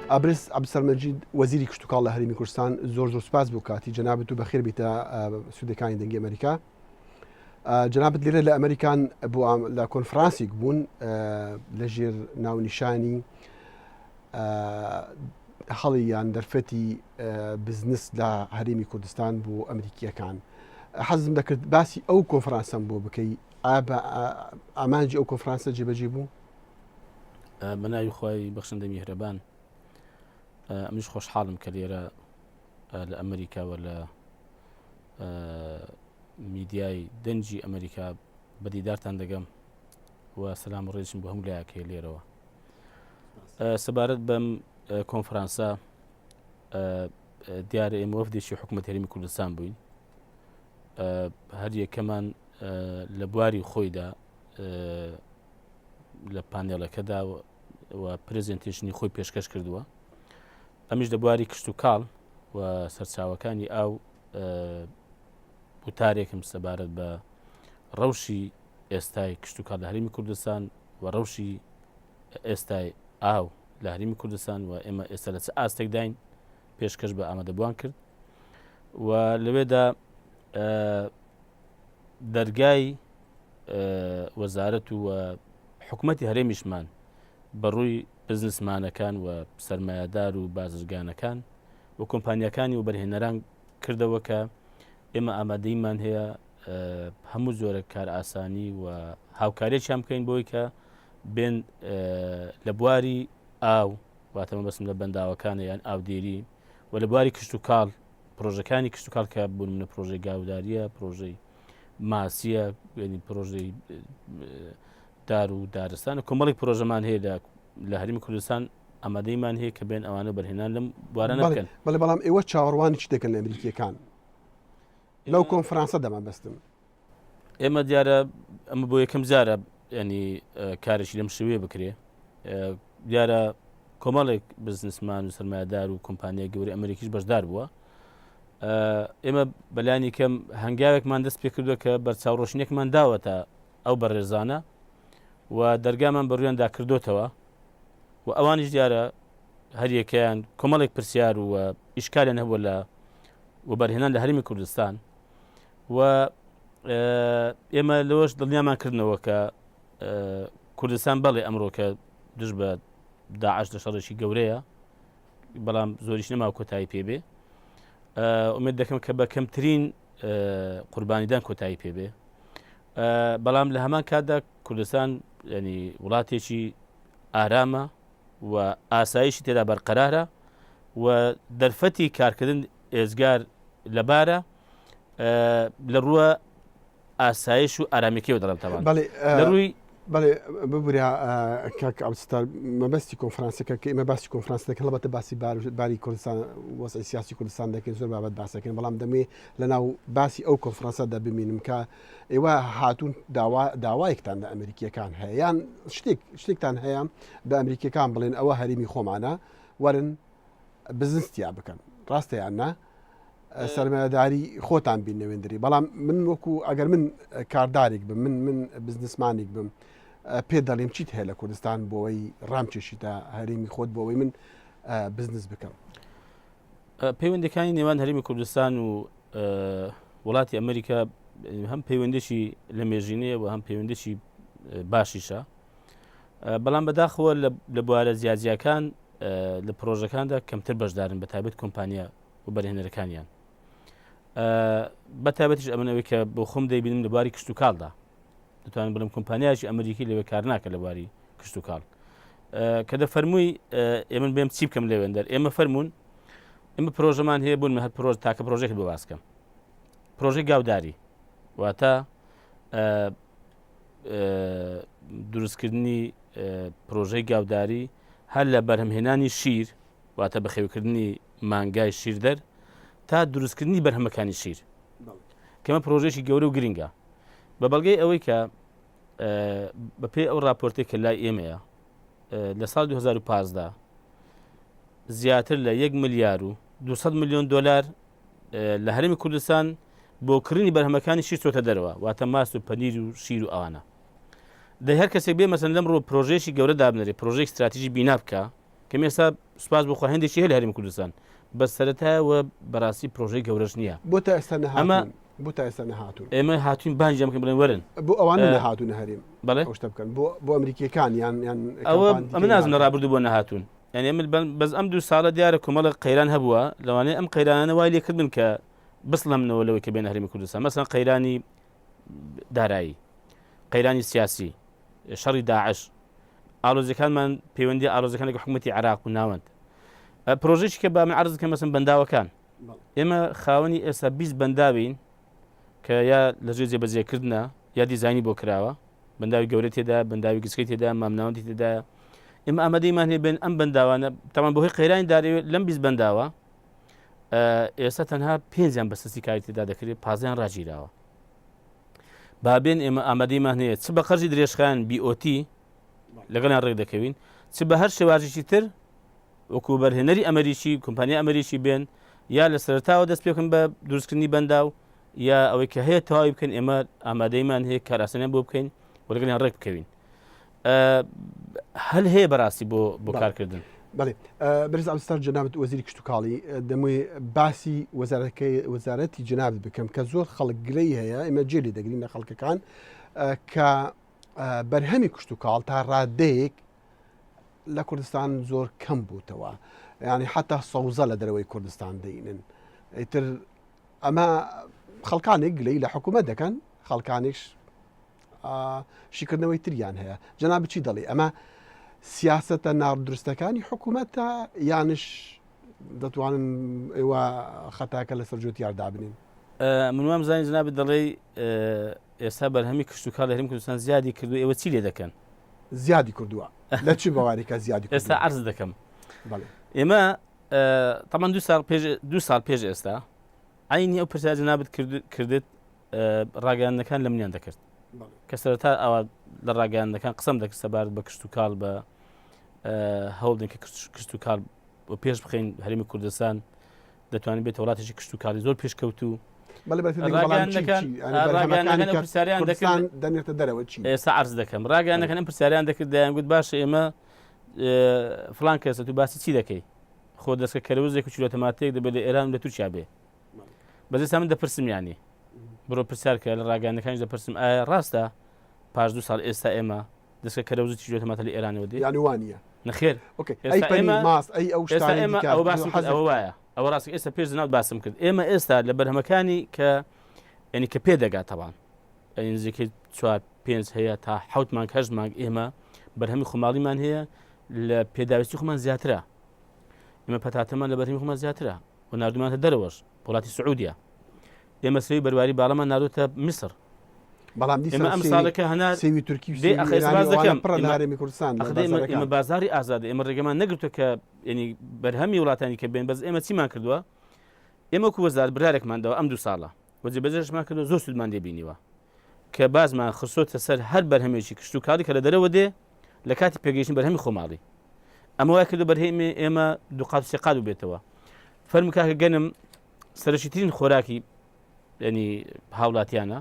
ئابرس عبدالستار مەجید وەزیری کشتوکاڵ لە هەرێمی کوردستان زۆر زۆر سپاس بۆ کاتی جەنابت و بەخێر بیتە سوودەکانی دەنگی ئەمریکا جەنابت لێرە لە ئەمریکان بۆ لە کۆنفرانسێک بوون لە ژێر ناونیشانی هەڵی یان دەرفەتی بزنس لە هەرێمی کوردستان بۆ ئەمریکیەکان حەزم دەکرد باسی ئەو کۆنفرانسەم بۆ بکەی ئامانجی ئەو کۆنفرانسە جێبەجێ بوو؟ بە ناوی خوای بەخشندە میهرەبان ئەمنیش خۆشحاڵم کە لێرە لە ئەمریکاوە لە میدیای دەنگی ئەمریکا بە دیدارتان دەگەم و سەلام و ڕێزم بۆ هەموو لایەک هەیە لێرەوە سەبارەت بەم کۆنفرانسە دیارە ئێمە وەفدێکی حکوومەت هەرێمی کوردستان بووین هەر یەکەمان لە بواری خۆیدا لە پانێڵەکەدا و presentation ی خۆی پێشکەش کردووە ئەمیش لە بواری کشت و کاڵ و سەرچاوەکانی ئاو وتارێکم سەبارەت بە ڕەوشی ئێستای کشتوکاڵ لە هەرێمی کوردستان و ڕەوشی ئێستای ئاو لە هەرێمی کوردستان و ئێمە ئێستا لە چ ئاستێکداین پێشکەش بە ئامادەبووان کرد و لەوێدا دەرگای وەزارەت و حکوومەتی هەرێمیشمان بەڕووی بزنسمانەکان و سەرمایەدار و بازرگانەکان و کۆمپانیاکانی و بەرهێنەران کردەوە کە ئێمە ئامادەیمان هەیە هەموو جۆرە کارئاسانی و هاوکاریەکیان بکەین بۆی کە بێن لە بواری ئاو واتە مەبەستم لە بەنداوەکانە یان ئاودێری و لە بواری کشتوکاڵ پرۆژەکانی کشتوکاڵ کە بۆ نمونە پرۆژەی گاوداریە پرۆژەی ماسیە یعنی پرۆژەی دار و دارستان کۆمەڵێک پرۆژەمان هەیە لە لە هەرمی کوردستان ئامادەیمان هەیە کە بێن ئەوانە بەرهێنان لەم بوارانە بکەن بەڵێ بەڵام ئێوە چاوەڕوانی چی دەکەن لە ئەمریکیەکان لەو کۆنفرانسە دەمەبەستم ئێمە دیارە ئەمە بۆ یەکەم جارە ینی کارێکی لەم شێوەیە بکرێ دیارە کۆمەڵێک بزنسمان و سرمایهدار و کۆمپانیای گەورەی ئەمریکیش بەشدار بووە ئێمە بەلانی کەم هەنگاوێکمان دەست پێ کردووە کە بەرچاوڕۆشنێکمان داوەتە ئەو بەڕێزانە و دەرگامان بەڕویاندا کردوتەوە و ئەوانیش دیارە هەریەکەیان کۆمەڵێک پرسیار و ئیشکالیان هەبووە لە وەبەرهێنان لە هەرێمی کوردستان و ئێمە لەوەش دڵنیامان کردنەوە کە کوردستان بەڵێ ئەمڕۆ کە دژ بە داعش لە شەڕێکی گەورەیە بەڵام زۆریش نەما کۆتایی پێبێ ئومێد دەکەم کە بە کەمترین قوربانیدان کۆتایی پێبێ بەڵام لە هەمان کاتدا کوردستان ینی وڵاتێکی ئارامە و ئاسایشی تێدا بەرقەرارە و دەرفەتی کارکردن ئێزگار لەبارە لە ڕووە ئاسایش و ئارامیەکەیەوە دەڵێم تەبان لە ڕووی بەڵێ ببورە کاک عەبدولستار مەبەستی کۆنفرانسەکە کە ئێمە باسی کۆنفرانس دەکەن هەڵبەتە باسی باری کوردستان وەزعی سیاسی کوردستان دەکەین زۆر بابەت باس دەکەین بەڵام دەمێ لە ناو باسی ئەو کۆنفرانسەدا بمینم کە ئێوە هاتوون داوا داوایەکتان لە ئەمریکیەکان هەیە یان شتێک شتێکتان هەیە بە ئەمریکیەکان بڵێن ئەوە هەرێمی خۆمانە وەرن بزنس تیا بکەن ڕاستە یان نا سەرمایەداری خۆتان بین نەوێندری بەڵام من وەکو ئەگەر من کاردارێک بم من من بزنسمانێک بم پێ دەڵێم چیت هەیە لە کوردستان بۆەوەی ڕامکێشیتە هەرێمی خۆت بۆەوەی من بزنس بکەم پەیوەندەکانی نێوان هەرێمی کوردستان و وڵاتی ئەمریکا هەم پەیوەندێکی لە مێژینەیە و هەم پەیوەندێکی باشیشە بەڵام بەداخەوە لە بوارە جیاجیاکان لە پرۆژەکاندا کەمتر بەشدارن بە تایبەت کۆمپانیا و بەرهێنەرەکانیان بە تایبەتیش ئەمنەوەی کە بۆ خۆم دەیبینم لە بواری کشتتوکاڵدا دەتوانم بڵم کۆمپانیایکی ئەمریکی لەوێ کار ناکە لە بواری کشتتوکاڵ کە دەفەرمووی ئێمن بێم چی بکەم لەوێندەر ئێمە فەرمونون ئێمە پرۆژەمان هەیە بوون هەر پرۆژ تاکە پرۆژێک بۆ باسکەم پرۆژەی گاوداری واتە دروستکردنی پرۆژەی گاوداری هەر لە بەرهەمهێنانی شیر واتە بەخێوکردنی مانگای شیردەر تا دروستکردنی بەرهەمەکانی شیر کەمە پرۆژێکی گەورە و گرنگە بە بەڵگەی ئەوەی کە بەپێی ئەو راپۆرتێک کە لای ئێمەیە لە ساڵ 2015 زیاتر لە 1 ملیار و 200 میلیۆن دلار لە هەرێمی کوردستان بۆ کڕینی بەرهەمەکانی شیر چۆتە دەرەوە واتە ماست و پەنیر و شیر و ئەوانە دەی هەر کەسێک بێ مەسەن لەم ڕۆ پرۆژەیەکی گەورە دابنرێ پرۆژەیەک استراتیژی بینا بکە. کە ئێستا سوپاس بۆ خوا هەندێکی هەیە لە هەرێمی کوردستان بەس سەرەتایە و بەڕاستی پرۆژەی گەورەش نییە. بۆ تا ئێستا نەهاتوون؟ بۆ تا ئێستا نەهاتوون؟ ئێمە هاتوین بانگیان بکەین بڵێن وەرن. بۆ ئەوان نەهاتوونە هەرێم بەڵێ ئەو شتە بکەن بۆ بۆ ئەمریکیەکان یان یان ئەوە ئەمە نازم لە ڕابردوو بۆ نەهاتوون یعنی ئەمن بەس ئەم دوو ساڵە دیارە کۆمەڵێک قەیران هەبووە لەوانەیە ئەم قەیرانە وای لێکردن کە بسڵەمنەوە لەوەی کە بێنە هەرێمی کوردستان مەسەن قەیرانی دارایی قەیرانی سیاسی شەڕی داعش ئالۆزیەکانمان پەیوەندی ئالۆزەکان لەگە حکوومەتی عراق و ناوەند پرۆژێکی کە با من عرض کەم مەسن بەنداوەکان ئێمە خاوەنی ئێستا 20 بەنداوین کە یا لە ژێر جێبەجێکردە یا دیزانی بۆ کراوە بەنداوی گەورە تێدا بەنداوی گچکەی تێدا مامناوەندی تێدا ئێمە ئامادەیمان هەیە بێن ئەم بەنداوانە تەمان بەهۆی قەیرانی دارەوێت لەم 20 بەنداوە ئێستا تەنها پێنجیان بەسەسی کاری تێدا دەکرێت پازیان ڕاگیراوە بابێن ئێمە ئامادەیمان هەیە چ بە قەرزی درێژخایەن BOT لەگەڵیان ڕێک دەکەوین چ بە هەر شێوازێکی تر وەکو بەرهێنەری ئەمریکی کۆمپانیا ئەمریکی بێن یا لە سەرتاوە دەست پێکن بە دروستکردنی بەنداو یا ئەوەی کە هەیە تەواوی بکەن ئێمە ئامادەیمان هەیە کارئاسانیان بۆ بکەین و لەگەڵیان ڕێک بکەوین هەل هەیە بەڕاستی بۆ بۆ کارکردن. بەڵێ بەرز عەبدولستار جەنابت وەزیری کشتوکاڵی دەموێ باسی وەزارەتەکەی وەزارەتی جەنابت بکەم کە زۆر خەڵک گلەی هەیە ئێمە جێ لێ دەگرین لە خەڵکەکان کە بەرهەمی کشتوکاڵ تا ڕادەیەک لە کوردستان زۆر کەم بووتەوە ینی حتا سەوزە لە دەرەوەی کوردستان دەینن ئیتر ئەمە خەڵکانێک گلەی لە حکوومەت دەکەن خەڵکانیش شیکردنەوەی تریان هەیە جەنابت چی دەڵێ ئەمە سیاسەتە ناردروستەکانی حکوومەتە یانش دەتوانن ئێوە خەتاکە لەسەر جوتیار دابنین من وام زانانی جنابت دەڵێ ئێستا بەرهەمی کشتتوکاڵ لە هەرێمی کوردستان زیادی کردو ئێوە چی لێ دەکەن زیادی کردووە لە چی بەواریکە زیادی ئێستا عرض دەکەم ئێمە تەمان دو ساڵ پێش دو ساڵ پێش ئێستا عینی ئەو پرسیار جنابت کردت ڕاگەیاندنەکان لە منیان دەکرد کە سەرەتا ئەوە لە ڕاگەیاندنەکان قسەم دەکرد سەبارەت بە کشت و کاڵ بە هەوڵدن کە کشت و کاڵ و پێش بخەین هەرێمی کوردستان دەتوانێت بێتە وڵاتێکی کشت و کاڵی زۆر پێشکەوتوو دەنێتە دەرەوە چی ئێستا عرض دەکەم ڕاگەیاندنەکان ئەم پرسیاریان دەکرد دەیان گوت باشە ئێمە فلان کەسە تو باسی چی دەکەی خۆ دەستکە کەرەوزێک و چلۆتەماتێک دەبێت لە ئێران لە تورکیا بێ بەس ئێستا من دەپرسم یانی بڕۆ پرسیار کە لە ڕاگەیاندنەکانیش دەپرسم ئایا ڕاستە پاش دو ساڵ ئێستا ئێمە دەستکە کەرەوز و تیژۆ تەماتە لە ئێرانەوە دێ یانی وانە نەخێر okay ئەی پەنیر ماست ئەی ئەو ئێستا ئێمە ئەوە باسم کرد ئەوە وایە ئەوە ڕاست ئێستا پێش جنابت باسم کرد ئێمە ئێستا لە بەرهەمەکانی کە یعنی کە پێ دەگات تەوان یعنی نزیکەی چوار پێنج هەیە تا حوت مانگ هەشت مانگ ئێمە بەرهەمی خۆماڵیمان هەیە لە پێداویستی خۆمان زیاترە ئێمە پەتاتەمان لە بەرهەمی خۆمان زیاترە و ناردومانتە دەرەوەش وڵاتی سعودیا ئێمە سێوی بەرواری باڵەمان ناردوتە میسر بەڵام ئێمە ئەم ساڵەکە هەنار سێوی تورکی دێ ئەخێز دەکەم پڕ لە هەرێمی کوردستان ئێمە بازاری ئازاد ئێمە ڕێگەمان نەگرتووە کە ینی بەرهەمی وڵاتانی کە بێن بەس ئێمە چیمان کردووە ئێمە وەکو وەزار برارێکمان داوە ئەم دوو ساڵە وەجێ بەجێشمان کردو زۆر سوودمان لێ بینیوە کە بازمان خستۆتە سەر هەر بەرهەمێکی کشتوکاڵی کە لە دەرەوە دێ لە کاتی پێگەیشتن بەرهەمی خۆماڵی ئەمە وای کردو بەرهەمی ئێمە دوو قات سێ قات بێتەوە فەرموو کاکە گەنم سەرەکیترین خۆراکی ینی هاوڵاتیانە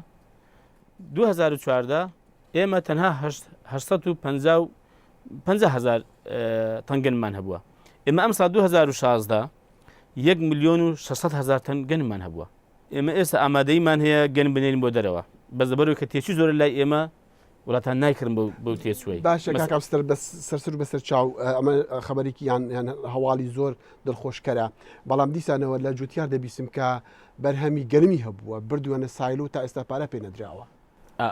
2014 ئێمە تەنها 850 هزار تەن گەنمان هەبووە ئێمە ئەم ساڵ 2016 1 میلیۆن و 600 هزار تەن گەنمان هەبووە ئێمە ئێستا ئامادەیمان هەیە گەنم بنێرین بۆ دەرەوە بەس لەبەرەوەی کە تێچوو زۆرە لای ئێمە وڵاتان نایکڕن بەو تێچووەی. باشە کاک عەبدولستار بەس سەرسەر و بەسەر چاو ئەمە خەبەرێکی یان یان هەواڵی زۆر دڵخۆشکەرە بەڵام دیسانەوە لە جوتیار دەبیستم کە بەرهەمی گەنمی هەبووە بردووەنە silo تا ئێستا پارە پێ نەدراوە.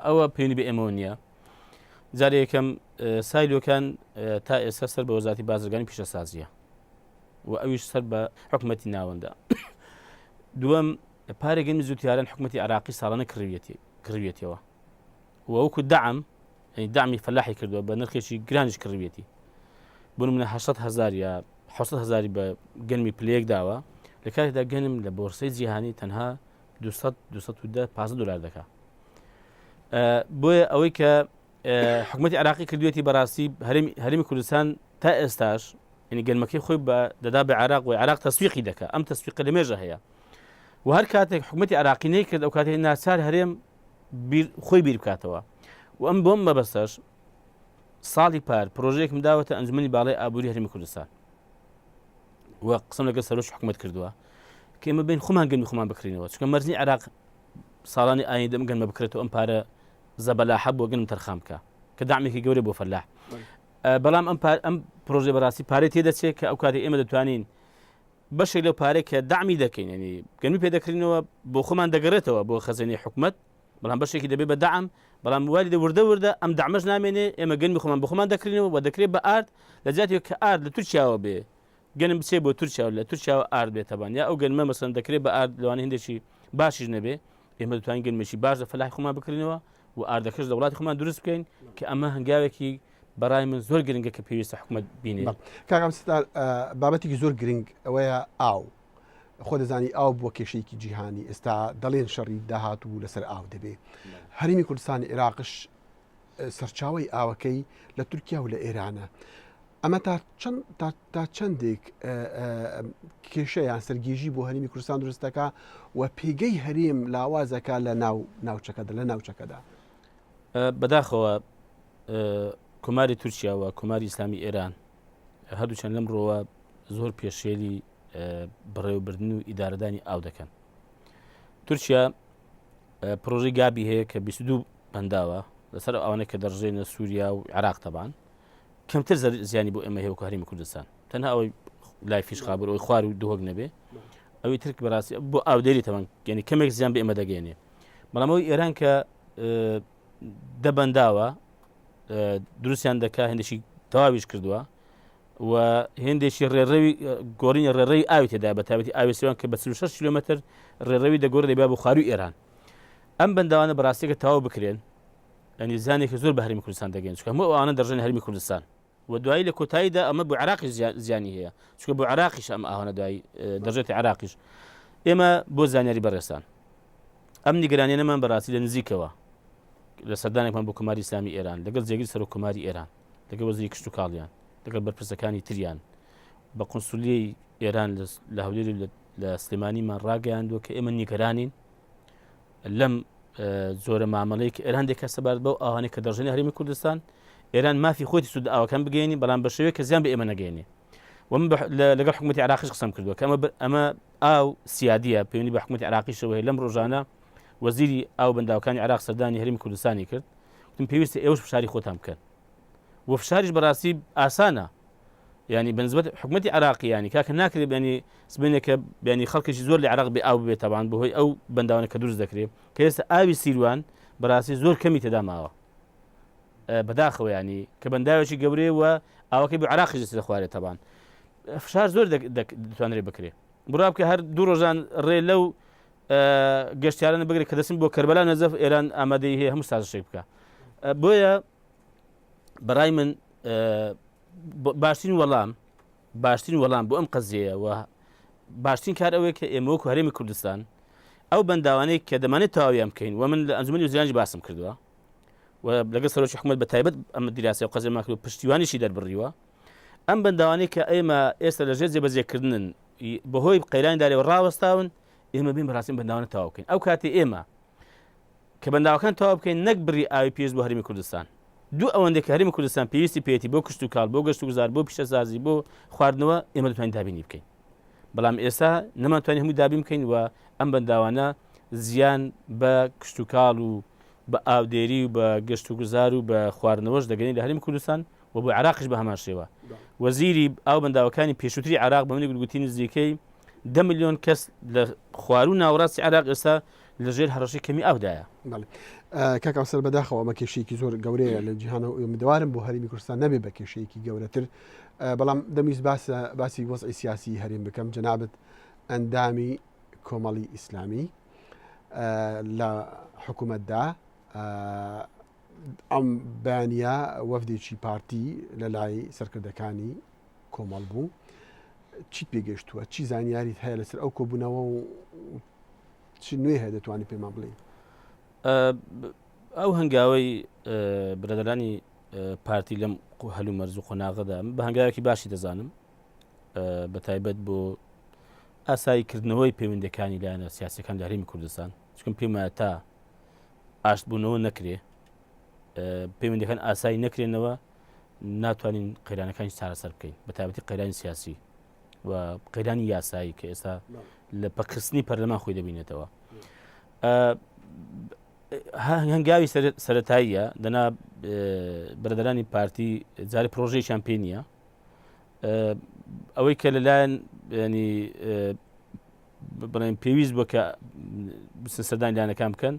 ئەوە پەیوەندی بە ئێمەوە نییە جارێ یەکەم silo کان تا ئێستا سەر بە وەزارەتی بازرگانی پیشەسازیە و ئەویش سەر بە حکومەتی ناوەندە دووەم پارە گەنمی جوتیاران حکومەتی عراقی ساڵانە کڕیویەتی کڕیویەتەوە و وەکو دەعم یعنی دەعمی فەلاحی کردووە بە نرخێکی گرانیش کڕیویەتی بۆ نمونە 800 هزار یا 600 هزاری بە گەنمی پلەیەک داوە لە کاتێکدا گەنم لە بۆرسەی جیهانی تەنها 200 210 15 دلار دەکا بۆیە ئەوەی کە حکوومەتتی عراقی کردوێتی بەڕاستی هەرێمی کوردستان تا ئێستاش یعنی گەنمەکەی خۆی بە دەدا بە عراق و عراق تەسویقی دەکا ئەم تەسویقە لە مێژە هەیە و هەر کاتێک حکوومەتتی عراقی نەیکرد ئەو کاتێک ناچار هەرێم خۆی بیر بکاتەوە و ئەم بۆم مەبەستەش ساڵی پار پرۆژەیەکم داوەتە ئەنجومەنی باڵای ئابووری هەرێمی کوردستان. و قسەم لەگەڵ سەرۆکی حکوومەت کردووە کە ئێمە بین خۆمان گەنمی خۆمان بکرینەوە چونکە مەرجی عێراق ساڵانی ئایندە ئەم گەنمە بکرێتەوە ئەم پارە زەبەلاحە بۆ گەنم تەرخان بکە کە دامێکی گەورە بۆ فەلاح بەڵام ئەم ئەم پرۆژێ بەڕاستی پارەی تێدەچێت کە ئەو کاتی ئێمە دەتوانین بەشێک لەو پارەی کە دەعمی دەکەین ینی گەنمی پێ دەکرینەوە بۆ خۆمان دەگەڕێتەوە بۆ خەزێنەی حکومەت بەڵام بەشێکی دەبێت بە دەعم بەڵام والی دە وردە وردە ئەم دەعمەش نامێنێ ئێمە گەنمی خۆمان بۆ خۆمان دەکرینەوە و دەکرێت بە ئارد لە جیاتی کە ئارد لە تورکیاوە بێ گەنم بچێ بۆ تورکیا و لە تورکیاوە ئارد بێتەبان یا ئەو گەنمە مەسەن دەکرێت بە ئارد لەوانە هندێکی باشیش نەبێ ئێمە دەتوانین گەنمێکی باش لە فەلاحی خۆمان بکرینەوە و ئاردەکەش لە وڵاتی خۆمان دروست بکەین کە ئەمە هەنگاوێکی بەڕای من زۆر گرنگە کە پێویستە حکومەت بینێ. کاک عەبدولستار بابەتێکی زۆر گرنگ ئەوەیە ئاو خۆ دەزانی ئاو بووە کێشەیەکی جیهانی ئێستا دەڵێن شەڕی داهاتوو لەسەر ئاو دەبێ هەرمی کوردستانی عێراقش سەرچاوی ئاوەکەی لە تورکیا و لە ئێرانە ئەمە تا چەند تا چەندێک کێشە یان سەرگێژی بۆ هەرمی کوردستان دروستەکە و پێگەی هەرێم لاوازەکە لە ناو ناوچەکەدا لە ناوچەکەدا بەداخەوە کۆماری تورکیا و کۆماری ئیسلامی ئێران هەردووچەند لەم ڕۆوە زۆر پێشێلی بەڕێوەبردن و ئیدارەدانی ئاو دەکەن تورکیا پرۆژەی گابی هەیە کە 22 بەنداوە لەسەر ئەوانە کە دەڕژێنە سووریا و عراق تەبان کەمتر زیانی بۆ ئێمە هەیە وەکو هەرێمی کوردستان تەنها ئەوەی لای فیش خابور ئەوی خوار و دهۆک نەبێ ئەوی ترک بەڕاستی بۆ ئاودێری تەمان یعنی کەمێک زیان بە ئێمە دەگەێنێ بەڵام ئەوی ئێران کە دەبەنداوە دروستیان دەکا هەندێکی تەواویش کردووە و هێندێکی ڕێڕەوی گۆڕینی ڕێڕەوی ئاوی تێدا بە تایبەتی ئاوی سیوان کە بە 46 کیلومتر ڕێڕەوی دەگۆڕێ دەبا بۆ خواروی ئێران ئەم بەنداوانە بەڕاستیەکە تەواو بکرێن یعنی زیانێکی زۆر بە هەرێمی کوردستان دەگەین چونکە هەموو ئەوانە دەڕژێنە هەرێمی کوردستان و دوایی لە کۆتاییدا ئەمە بۆ عێراقیش زیانی هەیە چونکە بۆ عێراقیش ئەم ئاوانە دوایی دەڕژێتە عێراقیش ئێمە بۆ زانیاری بەڕێزتان ئەم نیگەرانیانەمان بەڕاستی لە نزیکەوە لە سەردانێکمان بۆ کۆماری ئیسلامی ئێران لەگەڵ جێگری سەرۆک کۆماری ئێران لەگەڵ وەزیری کشتوکاڵیان لەگەڵ بەرپرسەکانی تریان بە قونسولیەی ئێران لە هەولێر لە سلێمانیمان ڕاگەیاندووە کە ئێمە نیگەرانین لەم جۆرە مامەڵەی کە ئێران دەکات سەبارەت بەو ئاوانەی کە دەڕژێنە هەرێمی کوردستان ئێران مافی خۆیتی سوود ئاوەکان بگەێنی بەڵام بە شێوەیەک کە زیان بە ئێمە نەگەێنێ و من لەگەڵ حکوومەتی عراقیش قسەم کردووە کە ئەمە ئەمە ئاو سیادیە پەیوەندی بە حکوومەتی عراقیشەوە هەیە لەم ڕۆژانە وەزیری ئاو بەنداوەکانی عراق سەردانی هەرێمی کوردستانی کرد وتم پێویستە ئێوەش فشاری خۆتان بکەن و فشاریش بەڕاستی ئاسانە ینی بەنسبەت حکوومەتی عراقی ینی کاکە ناکرێت بینی سبێنێکە بینی خەڵکێکی زۆر لە عراق بێ ئاو بێت تاوان بەهۆی ئەو بەنداوانە کە دروست دەکرێت کە ئێستا ئاوی سیروان بەڕاستی زۆر کەمی تێدا ماوە بەداخەوە ینی کە بەنداوێکی گەورەیە و ئاوەکەی بۆ عراقی دەچێتە خوارێ تەبان فشار زۆر دەتوانرێت بکرێ بڕا بکە هەر دوو ڕۆژان ڕێ لەو گەشتیارانە بگرێت کە دەچن بۆ کەربەلا نەجەف ئێران ئامادەی هەیە هەموو سازشێک بکە بۆیە بەڕای من باشترین وەڵام باشترین وەڵام بۆ ئەم قەزیەیە و باشترین کار ئەوەیە کە ئێمە وەکو هەرێمی کوردستان ئەو بەنداوانەی کە دەمانێت تەواویان بکەین و من لە ئەنجومەنی وەزیرانیش باسم کردووە و لەگەڵ سەرۆکی حکومەت بە تایبەت ئەمە دیراسی و قەزیەمان کرد و پشتیوانیشی دەربڕیوە ئەم بەنداوانەی کە ئێمە ئێستا لە ژێر جێبەجێکردنن بەهۆی قەیرانی دارەوە ڕاوەستاون ئێمە بین بەڕاستی بەنداوانە تەواو بکەین ئەو کاتی ئێمە کە بەنداوەکان تەواو بکەین نەک بڕی ئاوی پێویست بۆ هەرێمی کوردستان دوو ئەوەندە کە هەرێمی کوردستان پێویستی پێیەتی بۆ کشتوکاڵ بۆ گەشتوگوزار بۆ پیشەسازی بۆ خواردنەوە ئێمە دەتوانین دابینی بکەین بەڵام ئێستا نەمانتوانی هەموو دابین بکەین و ئەم بەنداوانە زیان بە کشتوکاڵ و بە ئاودێری و بە گەشتوگوزار و بە خواردنەوەش دەگەنی لە هەرێمی کوردستان و بۆ عێراقیش بە هەمان شێوە وەزیری ئاو بەنداوەکانی پێشووتری عێراق بە منی گوتی نزیکەی دە ملیۆن کەس لە خواروو ناوەڕاستی عێراق ئێستا لە ژێر هەڕەشەی کەمی ئاودایە. بەڵێ کاک ئەفسەر بەداخەوە ئەمە کێشەیەکی زۆر گەورەیە لە جیهانە و ئومیدەوارم بۆ هەرێمی کوردستان نەبێ بە کێشەیەکی گەورەتر بەڵام دەمویست باسە باسی وەزعی سیاسی هەرێم بکەم جەنابت ئەندامی کۆمەڵی ئیسلامی لە حکوومەتدا ئەم بەیانە وەفدێکی پارتی لە لای سەرکردەکانی کۆمەڵ بوو چیت پێگەشتووە چی زانیاریت هەیە لەسەر ئەو کۆبوونەوە و چ نوێ هەیە دەتوانانی پێمان بڵێ ئەو هەنگاوەی برادەرانی پارتی لەم هەلو مەرز و قۆناغەدا بە هەنگاوێکی باشی دەزانم بە تایبەت بۆ ئاسایی کردنەوەی پەیوەندەکانی لایەنە سیاسەکان لە هەرێمی کوردستان چکم پێم وایە تا ئاشتبوونەوە نەکرێ پەیوەندەکان ئاسایی نەکرێنەوە ناتوانین قەیرانەکانی چارەسەر بکەین بە تایبەتی قەیرانی سیاسی. و قەیرانی یاسایی کە ئێستا لە پەکخستنی پەرلەمان خۆی دەبینێتەوە. هەنگاوی سەتاییە دەنا بەرەدەرانی پارتی جارێ پرۆژەیەکیان پێ نییە ئەوەی کە لەلایەن ینی بڵێن پێویست بووە کە بچن سەردانی لایەنەکان بکەن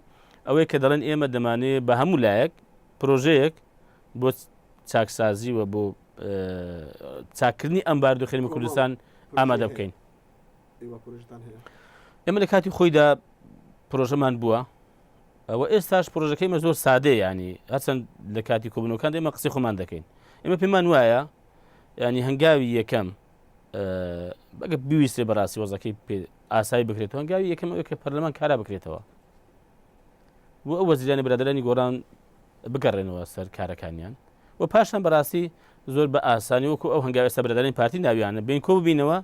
ئەوەی کە دەڵێن ئێمە دەمانەوێت بە هەموو لایەک پرۆژەیەک بۆ چاکسازی و بۆ چاکردنی ئەم باردۆخی هەرێمی کوردستان ئامادە بکەین ئێمە لە کاتی خۆیدا پرۆژەمان بووە ئەوە ئێستاش پرۆژەکەی مە زۆر سادەیە ینی هەرچەند لە کاتی کۆبنەوەکان ئێمە قسەی خۆمان دەکەین ئێمە پێمان وایە ینی هەنگاوی یەکەم بەگە بویستێ بەڕاستی وەزەکەی پێ ئاسایی بکرێتەوە هەنگاوی یەکەم ئەوەیە کە پەرلەمان کارا بکرێتەوە بۆ ئەو وەزیرانی برادرانی گۆڕان بگەڕێنەوە سەر کارەکانیان و پاشان بەڕاستی زۆر بە ئاسانی وەکو ئەو هەنگاوی ئێستا برادرانی پارتی ناویانە بین کۆ ببینەوە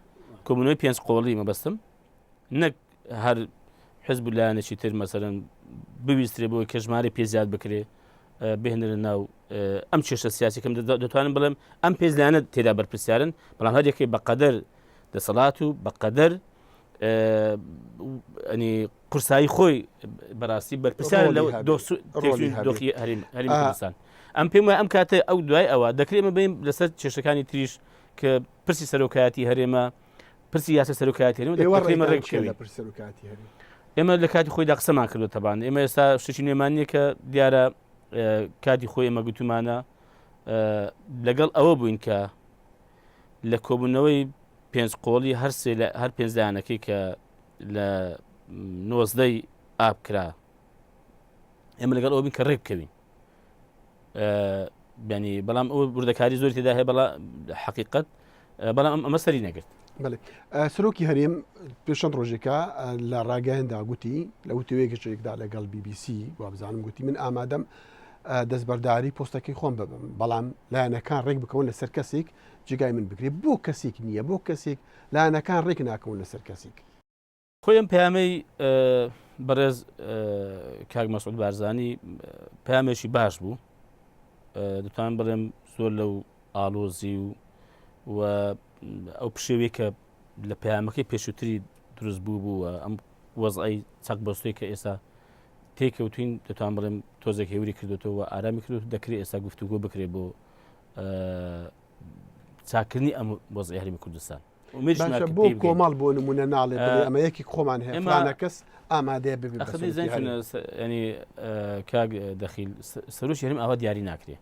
کۆبوونەوەی پێنج قۆڵی مەبەستم نەک هەر حزب و لایەنێکی تر مەسەرەن بویسترێ بۆی کە ژمارە پێ زیاد بکرێ بهێنرە ناو ئەم کێشە سیاسیکەم دەتوانم بڵێم ئەم پێنج لایەنە تێدا بەرپرسیارن بەڵام هەر یەکەی بەقەدەر دەسەڵات و بەقەدەر ئەنی قورسایی خۆی بەڕاستی بەرپرسیار لە دۆخی هەرێم کوردستان ئەم پێم وایە ئەم کاتە ئەو دوای ئەوە دەکرێت مە بین لەسەر کێشەکانی تریش کە پرسی سەرۆکایەتی هەرێمە پرسی یاسا سەرۆکایەتی هەرێم دەکرێت ڕێک بکەوین ئێمە لە کاتی خۆیدا قسەمان کردو تەبان ئێمە ئێستا شتێکی نوێمان نییە کە دیارە کاتی خۆی ئێمە گوتومانە لەگەڵ ئەوە بووین کە لە کۆبوونەوەی پێنج قۆڵی هەر سێ لە هەر پێنج لایەنەکەی کە لە نۆزدەی ئاب کرا ئێمە لەگەڵ ئەوە بین کە ڕێک بکەوین بینی بەڵام ئەو وردەکاری زۆری تێدا هەیە بەڵا حقیقت بەڵام ئەمە سەری نەگرت. بەڵێ سەرۆکی هەرێم پێش چەند ڕۆژێکە لە ڕاگەیاندا گوتی لە وتوێژێکدا لەگەڵ BBC وابزانم گوتی من ئامادەم دەستبەرداری پۆستەکەی خۆم ببم بەڵام لایەنەکان ڕێک بکەون لەسەر کەسێک جێگای من بگرێت بۆ کەسێک نییە بۆ کەسێک لایەنەکان ڕێک ناکەون لەسەر کەسێک. خۆی ئەم پەیامەی بەڕێز کاک مەسعود بارزانی پەیامێکی باش بوو دەتوانم بڵێم زۆر لەو ئالۆزی و و ئەو پشێوی کە لە پەیامەکەی پێشووتری دروست بوو بوو ئەم وەزعی چەق بەستوی کە ئێستا تێکەوتین دەتوان بڵێم تۆزێک هێوری کردوتەوە ئارامی کردو دەکرێت ئێستا گفتوگۆ بکرێت بۆ چاکردنی ئەم وەزعی هەرمی کوردستان. باشە بۆ کۆمەڵ بۆ نمونە ناڵێ بڵێ ئەمە یەکی خۆمان هەیە فلانە کەس ئامادەیە ببێ بە سەرۆکی هەرێم. ینی کاک دەخیل سەرۆکی هەرێم ئاوا دیاری ناکرێ.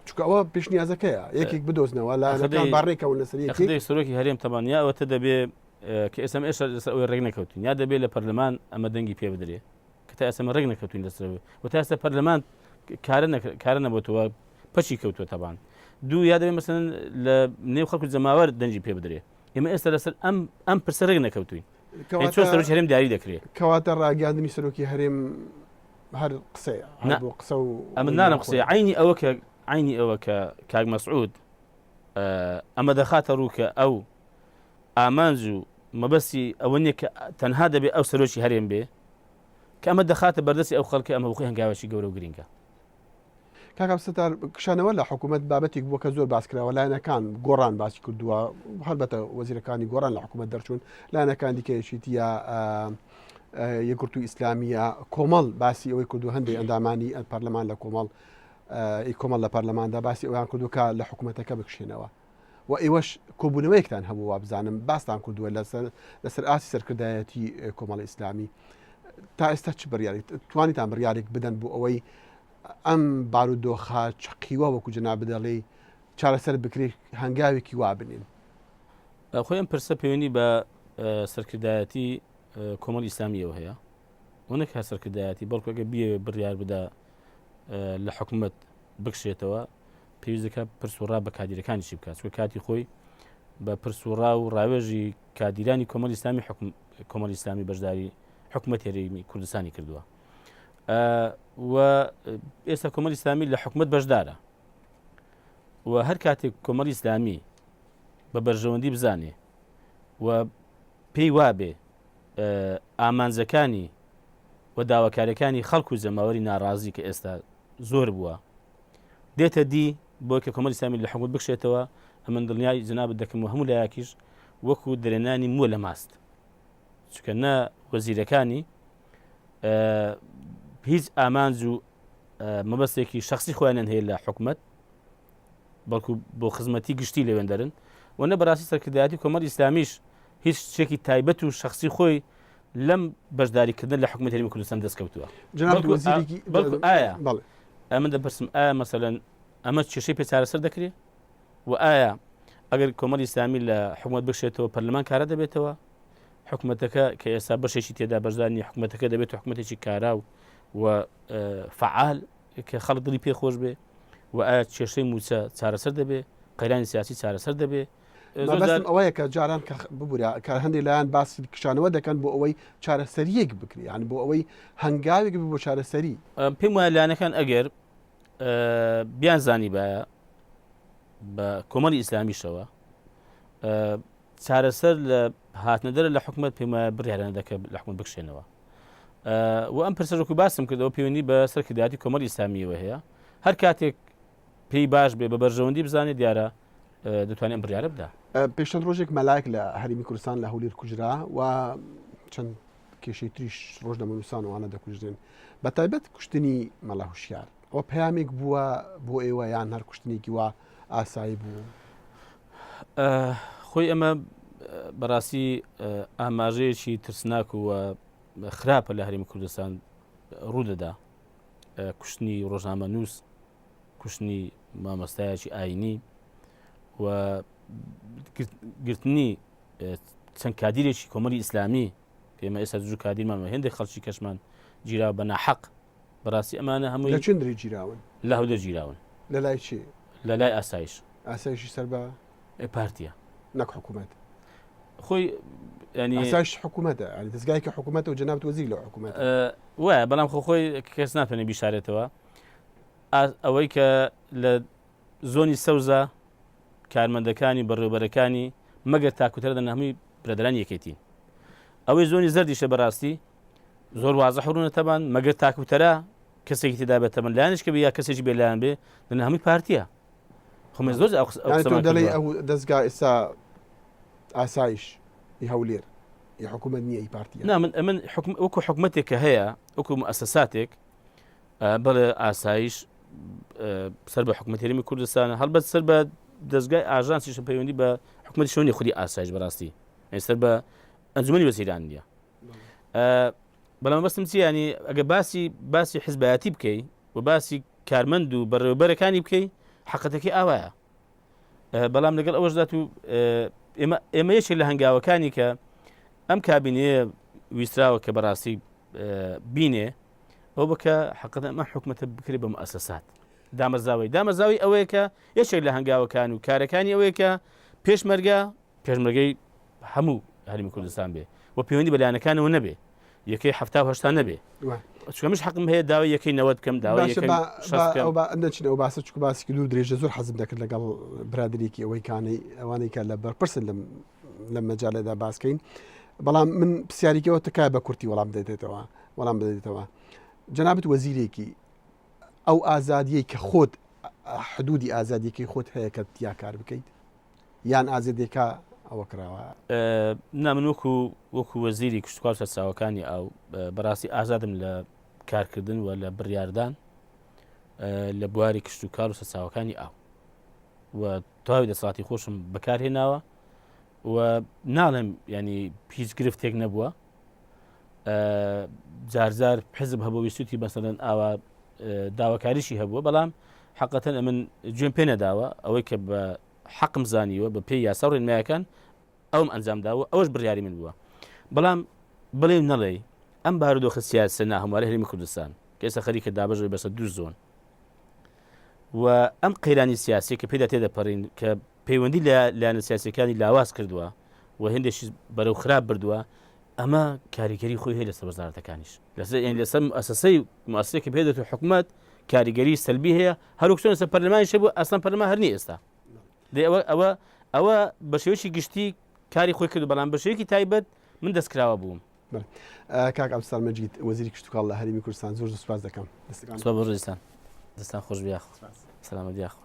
چونکە ئەوە پێشنیازەکەیە یەکێک بدۆزنەوە لایەنەکان با ڕێکەون لەسەر یەکێک. سەرۆکی هەرێم تەبان یا ئەوەتە دەبێ کە ئێستا ئێستا لەسەر ئەوەی ڕێک نەکەوتین یا دەبێ لە پەرلەمان ئەمە دەنگی پێ بدرێ کە تا ئێستا ڕێک نەکەوتین لەسەر و تا ئێستا پەرلەمان کارە کارە نەبووتەوە پەکی کەوتووە تەبان دوو یا دەبێ مەسەن لە نێو خەڵک و جەماوەر دەنگی پێ بدرێ ئێمە ئێستا لەسەر ئەم ئەم پرسە ڕێک نەکەوتوین چۆن سەرۆکی هەرێم دیاری دەکرێت کەواتە ڕاگەاندنی سەرۆکی هەرێم هەر قسەیە بۆ قسە و ئەمن نانم قسەیە عینی ئەوە کە عینی ئەوە کە کاک مەسعود ئەمە دەخاتە ڕوو کە ئەو ئامانج و مەبەستی ئەوە نییە کە تەنها دەبێ ئەو سەرۆکی هەرێم بێ کە ئەمە دەخاتە بەردەستی ئەو خەڵکە ئەمە بخۆی هەنگاوێکی گەورە و گرینگە کاک عەبدولستار کشانەوە لە حکوومەت بابەتێک بووە کە زۆر باس کراوە لایەنەکان گۆڕان باسی کردووە هەڵبەتە وەزیرەکانی گۆڕان لە حکوومەت دەرچوون لایەنەکان دیکە یەکێتیە یەکگرتوو ئیسلامیە کۆمەڵ باسی ئەوەی کردو هەندێک ئەندامانی پەرلەمان لە کۆمەڵ ئی کۆمەڵ لە پەرلەماندا باسی ئەویان کردو کە لە حکوومەتەکە بکشێنەوە و ئێوەش کۆبوونەوەیەکتان هەبوو وابزانم باستان کردووە لەسەر لەسەر ئاستی سەرکردایەتی کۆمەڵی ئیسلامی تا ئێستا چ بڕیارێک توانیتان بڕیارێک بدەن بۆ ئەوەی ئەم بارودۆخە چەقیوە وەکو جەناب دەڵێی چارەسەر بکرێت هەنگاوێکی وا بنین؟ خۆی ئەم پرسە پەیوەندی بە سەرکردایەتی کۆمەڵی ئیسلامیەوە هەیە و نەک هەر سەرکردایەتی بەڵکو ئەگەر بیەوێ بڕیار بدا لە حکومەت بکشێتەوە پێویست دەکات پرس و ڕا بە کادیرەکانیشی بکات چونکە کاتی خۆی بە پرس و ڕا و ڕاوێژی کادیرانی کۆمەڵی ئیسلامی حکم کۆمەڵی ئیسلامی بەشداری حکومەت هەرێمی کوردستانی کردووە و ئێستا کۆمەڵی ئیسلامی لە حکومەت بەشدارە و هەر کاتێک کۆمەڵی ئیسلامی بە بەرژەوەندی بزانێ و پێی وابێ ئامانجەکانی و داواکاریەکانی خەڵک و جەماوەری ناڕازی کە ئێستا زۆر بووە دێتە دی بۆی کە کۆمەڵی ئیسلامی لە حکومەت بکشێتەوە ئەمن دڵنیای جەنابت دەکەم و هەموو لایەکیش وەکو دەرێنانی مووە لە ماست چونکە نە وەزیرەکانی هیچ ئامانج و مەبەستێکی شخصی خۆیانیان هەیە لە حکومت بەڵکو بۆ خزمەتی گشتی لەوێن دەرن و نە بەڕاستی سەرکردایەتی کۆمەڵی ئیسلامیش هیچ شتێکی تایبەت و شخصی خۆی لەم بەشداریکردن لە حکومەت هەرێمی کوردستان دەستکەوتووە بەڵکو ئایا ئەمن دەپرسم ئایا مەسەلەن ئەمە کێشەی پێ چارەسەر دەکرێت و ئایا ئەگەر کۆمەڵی ئیسلامی لە حکومەت بکشێتەوە پەرلەمان کارە دەبێتەوە حکومەتەکە کە ئێستا بەشێکی تێدا بەشدار نیە حکومەتەکە دەبێت حکومەتێکی کارا و و فعال کە خەڵک دڵی پێ خۆش بێ و ئایا کێشەی مووچە چارەسەر دەبێ قەیرانی سیاسی چارەسەر دەبێ مەبەستم ئەوەیە کە جاران کە ببورە کە هەندێک لایەن باسی کشانەوە دەکەن بۆ ئەوەی چارەسەریەک بکرێ یان بۆ ئەوەی هەنگاوێک بۆ چارەسەری. پێم وایە لایەنەکان ئەگەر بیان زانیبایە بە کۆمەڵی ئیسلامیشەوە چارەسەر لە هاتنەدەرە لە حکومت پێم وایە بڕیارانە دەکە لە حکومت بکشێنەوە و ئەم پرسەرۆک و باسم کردەوە پەیوەندی بە سەرکردایەتی کۆمەڵی ئیسلامیەوە هەیە هەر کاتێک پێی باش بێ بە بەرژەوەندی بزانێت دیارە دەتوانێت ئەم بڕیارە بدا. پێش چەند ڕۆژێک مەلایەک لە هەرێمی کوردستان لە هەولێر کوژرا و چەند کێشەی تریش ڕۆژنامەنووسان وانە دەکوژرێن بە تایبەت کوشتنی مەلا هوشیار ئەوە پەیامێک بووە بۆ ئێوە یان هەر کوشتنێکی وا ئاسایی بوو؟ خۆی ئەمە بەڕاستی ئاماژەیەکی ترسناک و خراپە لە هەرێمی کوردستان ڕوودەدا کوشتنی ڕۆژنامەنووس کوشتنی مامۆستایەکی ئاینی و گرتنی چەند کادیرێکی کۆمەلی ئیسلامی ئێمە ئێستا دوو کادیرمان و هێندێک خەڵکی کەشمان گیرا بە ناحەق بەڕاستی ئەمانە هەمووی لە چندری گیراون لە هەولێر گیراون لە لای چی لە لای ئاسایش ئاسایشی سەر بە پارتیە نەک حکوومەت خۆی ینی ئاسایش حکوومەتە ینی دەزگایکی حکوومەتە و جەنابت وەزیر لە حکوومەت وایە بەڵام خۆ خۆی کەس ناتوانێت بیشارێتەوە ئەوەی کە لە زۆنی سەوزە کارمەندەکانی بەڕێوبەرەکانی مەگەر تاکوتەرە دەن هەمووی برادەرانی یەکێتین ئەوەی زۆنی زەردیشە بەڕاستی زۆر وازح ڕوونە تەبان مەگەر تاکوتەرە کەسێکی تێدا بێت تەمەن لایەنش کە بێ یا کەسێکی بێلایەن بێ دەن هەمووی پارتیە خۆ من زۆر ئەو قسەمان دەڵێ ئەو دەستگا ئێستا ئاسایش ی هەولێر ی حکوومەت نییە ئی پارتی نا من من حکم وەکو حکومەتێک کە هەیە وەکو مؤسساتێک بەڵێ ئاسایش سەر بە حکومەت هەرێمی کوردستانە هەڵبەت سەر بە دەستگای ئاژانسیش پەیوەندی بە حکومەتی شوێنی خودی ئاسایش بەڕاستی سەر بە ئەنجومەنی وەزیران نییە بەڵام بەستم چی ینی ئەگە باسی باسی حزبایەتی بکەی و باسی کارمەند و بەڕێوبەرەکانی بکەی حقەتەکەی ئاوایە بەڵام لەگەڵ ئەوەشدا تو ئێمە ئێمە یەکێک لە هەنگاوەکانی کە ئەم کابینەیە ویستراوە کە بەڕاستی بینێ ئەو بکە حقەتە ئەمە حکومەتە بکرێت بە مؤسسات دامەزراوەی دامەزراوی ئەوەیە کە یەکێک لە هەنگاوەکان و کارەکانی ئەوەیە کە پێشمەرگە پێشمەرگەی هەموو هەرمی کوردستان بێ و پەیوەندی بە لایەنەکانەوە نەبێ یەکەی 70 نەبێ چونکە منش حەقم هەیە داوای یەکەی 90 بکەم داوای باشە یەکەی با 60 با بکەم ئەو با نەچین ئەو باسە چکو باسی دوور درێژە زۆر حەزم دەکرد لەگەڵ برادێکی ئەوەی کانەی ئەوانەی کە لە بەرپرسن لەم لەم مەجالەدا باسکەین بەڵام من پرسیارێکەوە تکایە بە کورتی وەڵام دەدێتەوە وەڵام بدەیتەوە جەنابت وەزیرێکی ئەو ئازادیەی کە خۆت حدودی ئازادیەکەی خۆت هەیە کە تیا کار بکەیت یان ئازادیەکە ئەوە کراوە؟ نا من وەکو وەکو وەزیری کشتوکاڵ و سەرچاوەکانی ئاو بەڕاستی ئازادم لە کارکردن و لە بڕیاردان لە بواری کشتوکاڵ و سەرچاوەکانی ئاو و تەواوی دەسەڵاتی خۆشم بەکارهێناوە و ناڵێم ینی هیچ گرفتێک نەبووە جارجار حزب هەبوو ویستوتی بەسەرەن ئاوا داواکاریشی هەبووە بەڵام حقەتەن ئەمن گوێم پێ نەداوە ئەوەی کە بە حەقم زانیوە بە پێی یاسا و ڕێنمایەکان ئەوم ئەنجام داوە ئەوەش بڕیاری من بووە بەڵام بڵێ نەڵێ ئەم بارودۆخە سیاسە ناهەموارە هەرێمی کوردستان کە ئێستا خەریکە دابەش بێ بەسەر دوو زۆن و ئەم قەیرانی سیاسی کە پێدا تێدەپەڕین کە پەیوەندی لە لایەنە سیاسەکانی لاواز کردووە و هەندێکی بەرەو خراپ بردووە ئەمە کاریگەری خۆی هەیە لەسەر وەزارەتەکانیش لەسەر یعنی لەسەر مؤسسەی مؤسسەی کە پێدێت و حکومەت کاریگەری سەلبی هەیە هەروەک چۆن لەسەر پەرلەمانیش هەبوو ئەسڵەن پەرلەمان هەر نییە ئێستا دەی ئەوە ئەوە ئەوە بە شێوەیەکی گشتی کاری خۆی کرد بەڵام بە شێوەیەکی تایبەت من دەستکراوە بووم کاک عەبدولستار مەجید وەزیری کشتوکاڵ لە هەرێمی کوردستان زۆر زۆر سوپاس دەکەم دەستەکان سوپاس بۆ ڕێزتان دەستان خۆش بێ یاخوا سەلامەت یاخوا.